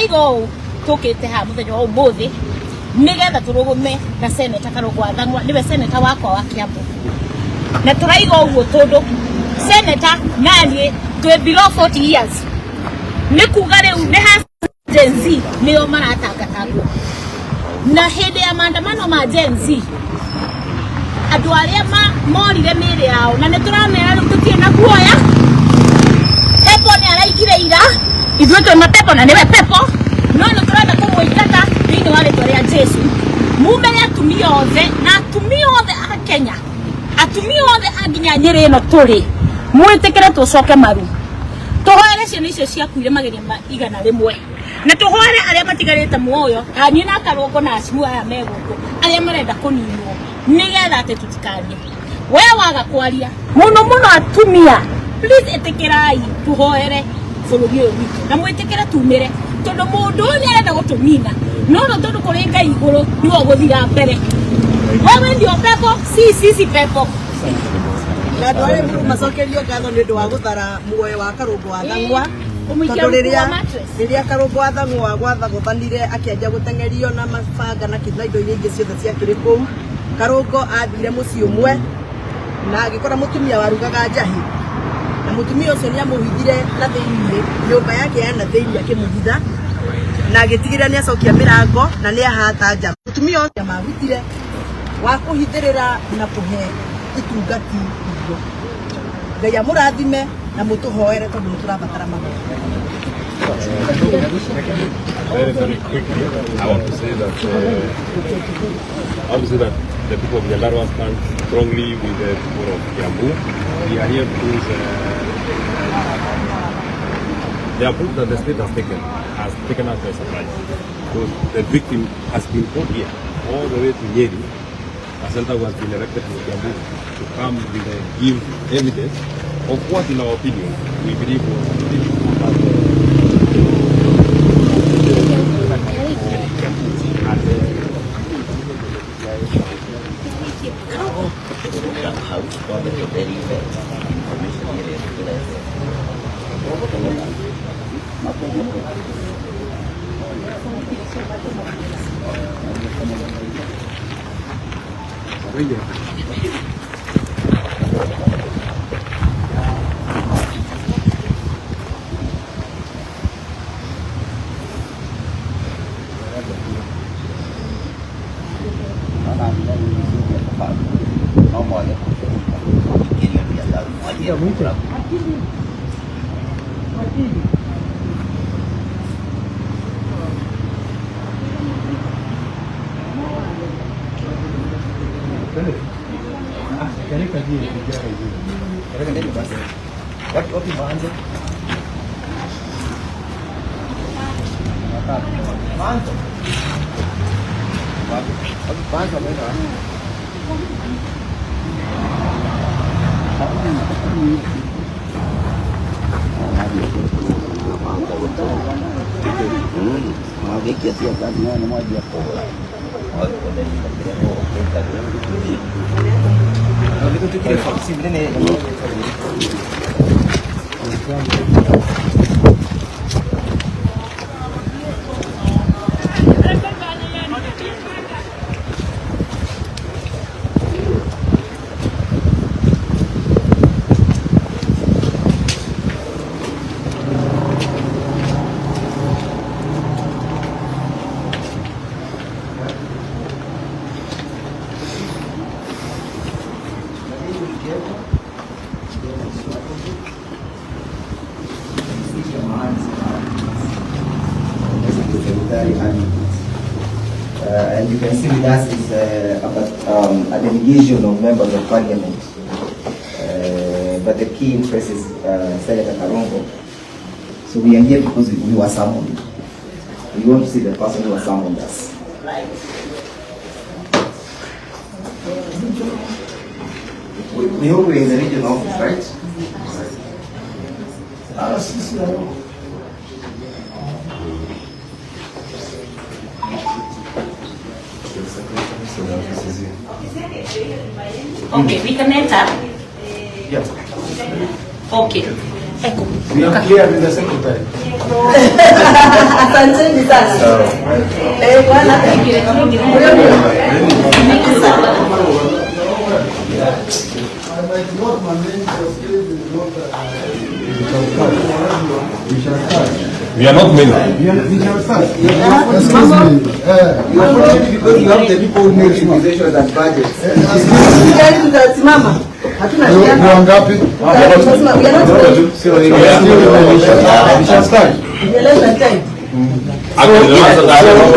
Tũraiga ũũ tũkĩte haha mũthenya wa ũmũthĩ nĩgetha tũrũgame na Senator Karũngũ wa Thang'wa, nĩwe senator wakwa wa Kiambu. Na tũraiga ũguo tondũ senator naniĩ twĩ below 40 years, nĩ kuga rĩu nĩ ha Gen Z nĩo maratangatangwo. Na hĩndĩ ya maandamano ma Gen Z, andũ arĩa morire mĩĩrĩ yao, na nĩ tũramera rĩu tũtirĩ na guoya. Pepo nĩ araigire ira, ithuĩ twĩ mapepo na nĩwe pepo, no nĩ tũrenda kũmũingata thĩinĩ wa rĩtwa rĩa Jesu. Mumere atumia othe na atumia othe a Kenya, atumia othe a nginya Nyĩrĩ ĩno tũrĩ, mwĩtĩkĩre tũcoke maru, tũhoere ciana icio ciakuire mageria ma 100, na tũhoere arĩa matigarĩte muoyo, ta niĩ na Karũngo na acimu aya me gũkũ, arĩa marenda kũninwo, nĩgetha atĩ tũtikarie. We waga kwaria mũno mũno, atumia, please ĩtĩkĩrai tũhoere bũrũri ũyũ witũ na mwĩtĩkĩre tumĩre, tondũ mũndũ ũyũ nĩ arenda gũtũnina, no no tondũ kũrĩ Ngai igũrũ nĩwe ũgũthira mbere. Wewe ndio pepo, si sisi pepo. Na andũ arĩa macokerio ngatho nĩ ũndũ wa gũthara muoyo wa Karũngũ wa Thang'wa. Kũmũikia tondũ rungu rwa rĩrĩa mattress. Rĩrĩa Karũngũ wa Thang'wa gwathagũthanire, akĩanjia gũteng'erio na mabanga na na indo iria ingĩ ciothe ciakĩrĩ kũu, Karũngo athire mũciĩ ũmwe na agĩkora mũtumia warugaga njahĩ, na mũtumia ũcio nĩ amũhithire na thĩiniĩ nyũmba yake ya na thĩiniĩ, akĩmũhitha na agĩtigĩrĩra nĩ acokia mĩrango na nĩ ahata nja. Mũtumia ũcio marutire wa kũhithĩrĩra na kũhe itungati irio. Ngai amũrathime na mũtũhoere tondũ nĩ tũrabatara mahoya. Very, very quickly, I want to say that the people of Nyandarua stand strongly with the people of Kiambu. We are here because the approach that the state has taken us by surprise. Because the victim has been brought here all the way to Nyeri, a center who has been erected in Kiambu, to come and give evidence of what, in our opinion, we believe was and Hau twambe tũdeliver information ĩrĩa tũrehe. Naona nĩ kũbangwo no mwage kũingĩrio biacara mwanjie kũgũra. Wapi wapi mwanzo? Mwanzo. Wapi? Wapi kwanza ameenda wapi? Mwagĩkia cia kazi no nĩ mwanjia kũgũra. Mwage kũdeliver kĩrĩa mũgũkĩte. Secretary advocates. And you can see with us is about a delegation of members of parliament. But the key interest is Senator Karungo. So we are here because we were summoned. We want to see the person who has summoned us. We hope we're in the regional office, right? RCC. Okay, we can enter. Yeah. Okay. Eko. We are clear with the secretary. Asanteni sana. Eh, bwana. I might not manage the space is not. We are not many. We shall start. Excuse me. You are fortunate because you have the people who make requisitions and budgets. Tutasimama. Hatuna Ni shida. wangapi? Tutasimama. We are not many. We shall start. We are less than 10. So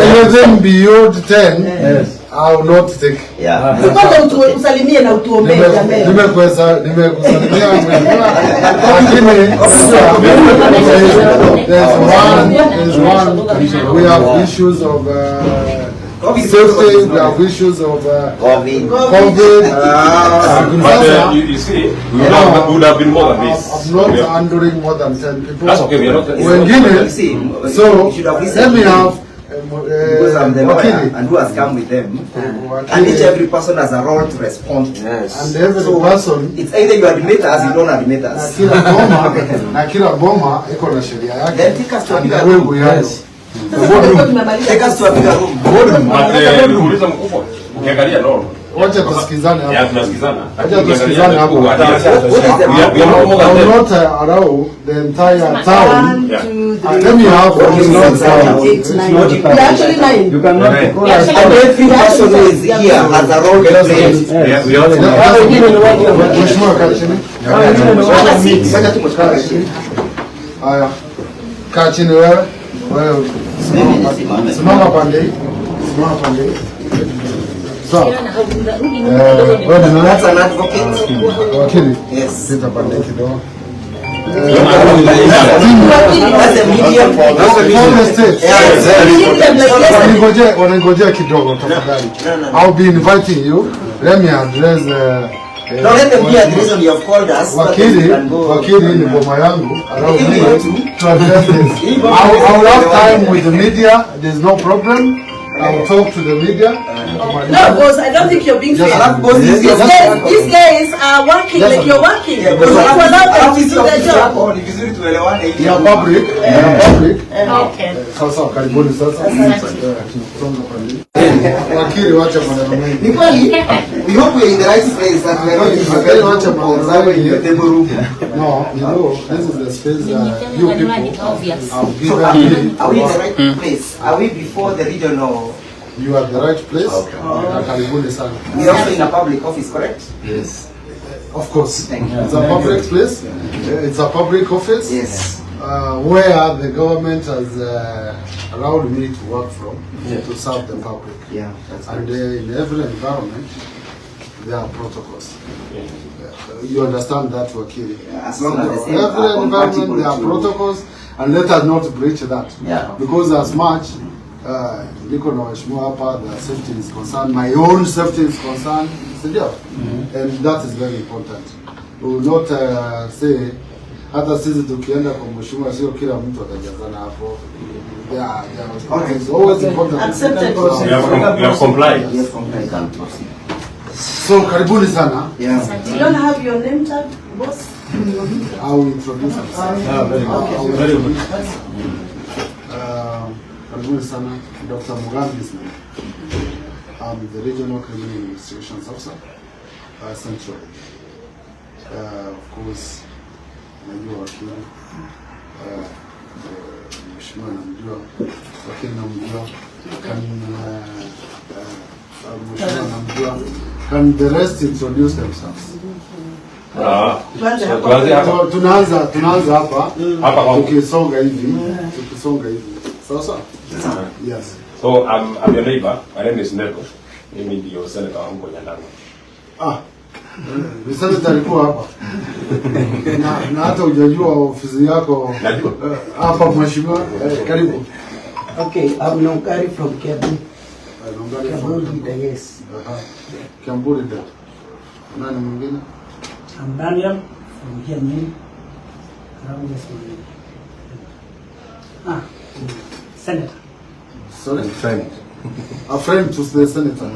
anything beyond 10, I will not take. Yeah. Kwanza usalimie na utuombee jameni. Nimekusalimia mheshimiwa, lakini there's one, we have issues of safety, we have issues of COVID. COVID. But you see, we would have been more than this. I'm not We are- handling more than 10 people. That's okay, we are not. Wengine, You see, so you should have let listened me to me. have Because I'm the lawyer wakili. And who has come with them. And each every person has a role to respond to. And every So, person it's either you admit us, you don't admit na us. kila boma iko na sheria yake. Then take us to a And bigger the way room. we handle. Sasa tulikuwa tumemaliza. Take us to a bigger room. But nikuulize mkubwa, ukiangalia no. Wacha tusikizane Yeah, hapa. tunasikizana. Wacha tusikizane hapo. We are not more I than will them. not allow the entire town. One, Yeah. two, Let three, me have four, only six, one seven, town. eight, nine. We are actually nine. You cannot call us. And every person who is here has a role to play. Yeah, we are. Mheshimiwa, kaa chini. Wacha tu mheshimiwa. Haya. Kaa chini wewe. Wewe simama. Simama pande hii. Simama pande hii. Sawa. Wewe ni nani? That's an advocate. Wakili. Yes. Pita pande hii kidogo. That's a medium. From the state. Medium like yesterday. Waningojea kidogo tafadhali. I'll be inviting you. Let me address No, let them hear the reason you have called us. So that we Wakili, can go. wakili ni boma yangu. Allow me to address this. Hii boma I will have time with the media. There's no problem. I will talk to the media. No, boss, I don't think you're being fair. Alafu boss, These hizi guys, these guys are working like you're working. Yeah, You boss, have to allow them alafu to hizi do their ofisi job. yako ni vizuri tuelewane ili Ya public, ya public. Okay. Sasa karibuni sasa. Songa pande. Wakili, wacha maneno mengi. Ni kweli. We hope we're in the right place and we're not in Wakili, wacha maneno somewhere in your mengi. table room. No, this is the space you people have So given are, me. are we in the right place? Are we before the regional? You are the right place. Na karibuni sana. We are also in a public office, correct? Of course. Thank you. It's a public place. It's a public office. Yes. Where the government has allowed me to work from to serve the public. Yeah, that's And great. in every environment, there are protocols. You understand that, Wakili? Yeah, as long as the same Every are environment, compatible there are to- protocols, and let us not breach that. Yeah. Because as much, niko na waheshimiwa hapa, the safety is concerned, my own safety is concerned, si ndio? And that is very important. We will not say, hata sisi tukienda kwa mheshimiwa, sio kila mtu atajazana hapo. There, it's always important. Accepted. We have complied. Yes, complied. So karibuni sana. Yeah. You don't have your name tag, boss? I will introduce myself. I will introduce myself. Karibuni sana. Dr. Mugambi is my name. I'm the Regional Criminal Investigations Officer, Central. Of course, najua wakili. Mheshimiwa namjua, wakili namjua. Can Mheshimiwa namjua. Can the rest introduce themselves? Ah, Tuanze so hapo. tuanze hapa. So, tunaanza hapa Hapa kwangu. tukisonga hivi, tukisonga hivi, sawa sawa, yes. So I'm your neighbor. My name is Neto. Mimi ndio senator wa huko Nyandarua. Ah, senator alikuwa hapa na hata hujajua ofisi yako. Najua. Hapa mheshimiwa, karibu. Okay, I'm Nongari from Kiambu. Nongari Kiambu from leader, yes. Aha. Kiambu leader. Nani mwingine? I'm Daniel from here, Nyeri. Around this one. Ah, Senator. Sorry? Friend. A friend to the senator.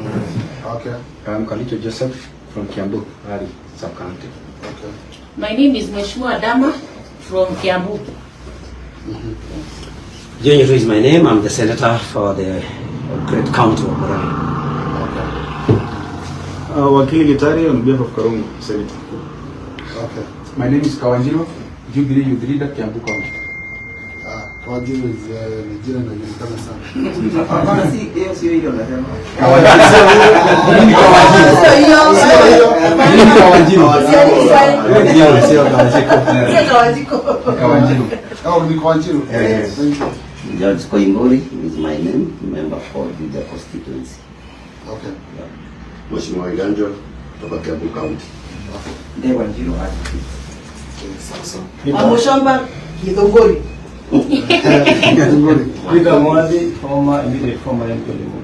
Okay. I'm Kalito Joseph from Kiambu, Rari, sub-county. Okay. My name is Mheshimiwa Dama from Kiambu. John Njiru is my name. I'm the senator for the great county of Murang'a. Okay. Wakili Gitari on behalf of Karungo, Senator. Okay. My name is Kawanjiru, Jubilee Youth Leader, Kiambu County. Ah, Kawanjiru is ni jina linajulikana sana. Hapana, si hiyo, sio hiyo nasema. Mimi Kawanjiru. Sio hiyo. Sio hiyo. Mimi Kawanjiru. Sio Sio Kawanjiru. Sio Kawanjiru. Kawanjiru. Oh, ni Kawanjiru. Yes. Thank you. George Koimburi is my name, member for Juja constituency. Okay. Mheshimiwa Iganjo kutoka Kiambu County. Ndegwa Njiru advocate. Sasa. Wamuchomba Githunguri. Nguri. Peter Mwathi, former immediate former MP Limuru.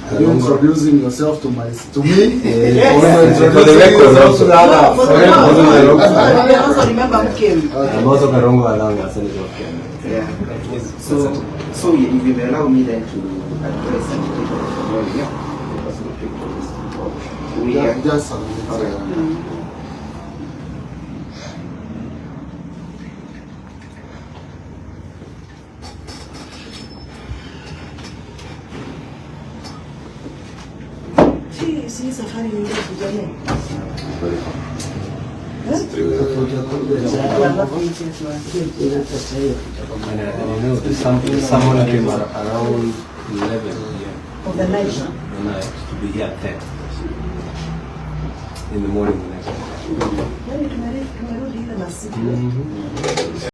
Are you introducing yourself to me? Yes. Or you For the introducing record yourself also. to the others? For the For the record. We also remember who came. I'm also Karungo Athang'a, Senator of Kiambu. Yeah. So if you may allow me then to address and take over from where we are, because we picked all this before. We are Just a minute. Okay. Si safari ni ndefu jamani. Very far. And I know someone came around 11 here Of the night. the night to be here at 10 in the morning the next day. Yaani tumerudi ile masiku.